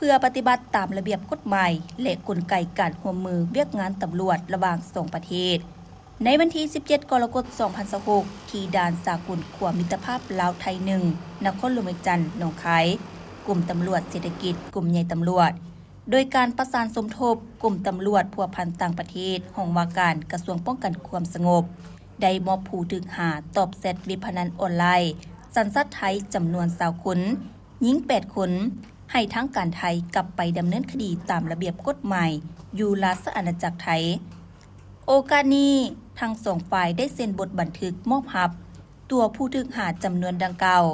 ເພື່ອປະຕິບັດຕາມລະບຽບກົດໝາຍ ແລະ ກົນໄກການຮ່ວມມືວຽກງານຕຳຫຼວດລະຫວ່າງສອງປະເທດ. ໃນວັນທີສິບເຈັດ ກໍລະກົດ ສອງພັນຊາວຫົກ ທີ່ດ່ານສາກົນຂົວມິດຕະພາບລາວໄທໜຶ່ງ ນະຄອນຫຼວງວຽງຈັນ ໜອງຄາຍ, ກົມຕຳຫຼວດເສດຖະກິດ ກົມໃຫຍ່ຕຳຫຼວດ ໂດຍການປະສານສົມທົບ ກົມຕຳຫຼວດພົວພັນຕ່າງປະເທດ ຫ້ອງວ່າການກະຊວງປ້ອງກັນຄວາມສະຫງົບ ໄດ້ມອບຜູ້ຖືກຫາຕອບແຊັດເວັບພະນັນອອນລາຍສັນຊາດໄທຈຳນວນຊາວຄົນ, ຍິງແປດຄົນ ໃຫ້ທາງການໄທກັບໄປດຳເນີນຄະດີຕາມລະບຽບກົດໝາຍຢູ່ລາຊະອານາຈັກໄທ. ໂອກາດນີ້, ທັງສອງຝ່າຍໄດ້ເຊັນບົດບັນທຶກມອບຮັບຕົວຜູ້ຖືກຫາຈຳນວນດັ່ງກ່າວ,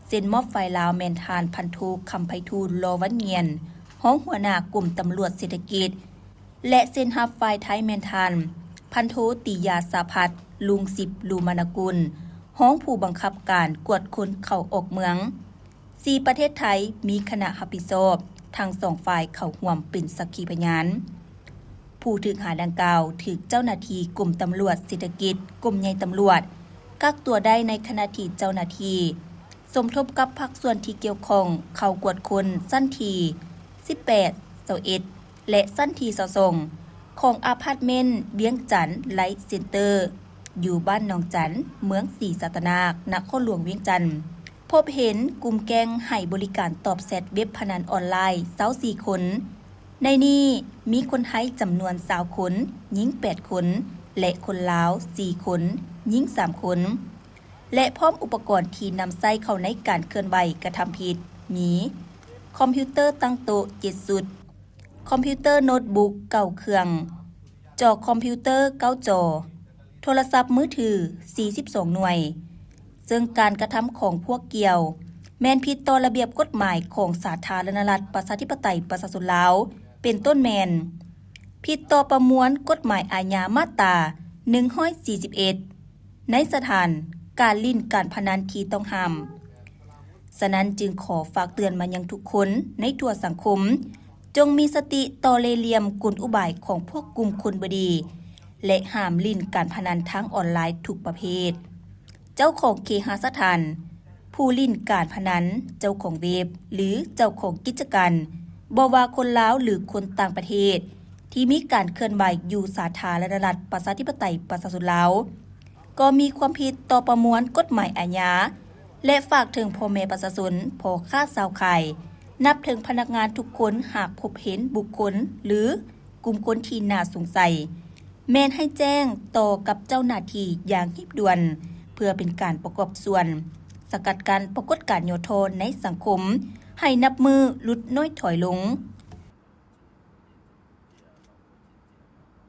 ເຊັນມອບຝ່າຍລາວແມ່ນທ່ານພັນໂທ ຄຳໄພທູນ ລໍວັນງຽນ ຮອງຫົວໜ້າກົມຕຳຫຼວດເສດຖະກິດ ແລະ ເຊັນຮັບຝ່າຍໄທແມ່ນທ່ານ ພັນໂທ ຕີຢາສາພັດ ລຸງສິບ ລູມານະກຸນ ຮອງຜູ້ບັງຄັບການກວດຄົນເຂົ້າອອກເມືອງ. ສີ່ປະເທດໄທມີຄະນະຮັບຜິດຊອບ, ທັງສອງຝ່າຍເຂົ້າຮ່ວມເປັນສັກຂີພະຍານ. ຜູ້ຖືກຫາດັ່ງກ່າວຖືກເຈົ້າໜ້າທີ່ກົມຕຳຫຼວດເສດຖະກິດ ກົມໃຫຍ່ຕຳຫຼວດ ກັກຕົວໄດ້ໃນຂະນະທີ່ເຈົ້າໜ້າທີ່ສົມທົບກັບພາກສ່ວນທີ່ກ່ຽວຂ້ອງເຂົ້າກວດຄົນຊັ້ນທີສິບແປດ, ຊາວເອັດ ແລະ ຊັ້ນທີຊາວສອງ ຂອງອາພາດເມັນວຽງຈັນໄລເຊັນເຕີ ຢູ່ບ້ານໜອງຈັນ ເມືອງສີສັດຕະນາກ ນະຄອນຫຼວງວຽງຈັນ. ພົບເຫັນກຸ່ມແກ້ງໃຫ້ບໍລິການຕອບແຊັດເວັບພະນັນອອນລາຍຊາວສີ່ຄົນ. ໃນນີ້ມີຄົນໄທຈຳນວນຊາວຄົນ, ຍິງແປດຄົນ ແລະ ຄົນລາວສີ່ຄົນ, ຍິງສາມຄົນ ແລະ ພ້ອມອຸປະກອນທີ່ນຳໃຊ້ເຂົ້າໃນການເຄື່ອນໄຫວກະທຳຜິດ ມີ ຄອມພິວເຕີຕັ້ງໂຕະເຈັດຊຸດ, ຄອມພິວເຕີໂນດບຸກເກົ້າເຄື່ອງ, ຈໍຄອມພິວເຕີເກົ້າຈໍ, ໂທລະສັບມືຖືສີ່ສິບສອງໜ່ວຍ, ເຊິ່ງການກະທຳຂອງພວກກ່ຽວ ແມ່ນຜິດຕໍ່ລະບຽບກົດໝາຍຂອງສາທາລະນະລັດ ປະຊາທິປະໄຕ ປະຊາຊົນລາວ ເປັນຕົ້ນແມ່ນ ຜິດຕໍ່ປະມວນກົດໝາຍອາຍາມາດຕາໜຶ່ງຮ້ອຍສີ່ສິບເອັດ ໃນສະຖານການຫຼິ້ນການພະນັນທີ່ຕ້ອງຫ້າມ. ສະນັ້ນຈຶ່ງຂໍຝາກເຕືອນມາຍັງທຸກຄົນໃນທົ່ວສັງຄົມ, ຈົ່ງມີສະຕິຕໍ່ເລ່ຫຼ່ຽມກົນອຸບາຍຂອງພວກກຸ່ມຄົນບໍ່ດີ ແລະ ຫ້າມຫຼິ້ນການພະນັນທາງອອນລາຍທຸກປະເພດ. ເຈົ້າຂອງເຄຫະສະຖານ, ຜູ້ຫຼິ້ນການພະນັນ, ເຈົ້າຂອງເວັບ ຫຼື ເຈົ້າຂອງກິດຈະການ, ບໍ່ວ່າຄົນລາວ ຫຼື ຄົນຕ່າງປະເທດ ທີ່ມີການເຄື່ອນໄຫວຢູ່ສາທາລະນະລັດ ປະຊາທິປະໄຕ ປະຊາຊົນລາວ ກໍມີຄວາມຜິດຕໍ່ປະມວນກົດໝາຍອາຍາ ແລະ ຝາກເຖິງພໍ່ແມ່ປະຊາຊົນ, ພໍ່ຄ້າຊາວຂາຍ, ນັບເຖິງພະນັກງານທຸກຄົນ, ຫາກພົບເຫັນບຸກຄົນ ຫຼື ກຸ່ມຄົນທີ່ໜ້າສົງໄສ, ແມ່ນໃຫ້ແຈ້ງຕໍ່ກັບເຈົ້າໜ້າທີ່ຢ່າງຮີບດ່ວນ ເພື່ອເປັນການປະກອບສ່ວນສະກັດກັ້ນປາກົດການຫຍໍ້ທໍ້ໃນສັງຄົມ ໃຫ້ນັບມື້ຫຼຸດນ້ອຍຖອຍລົງ.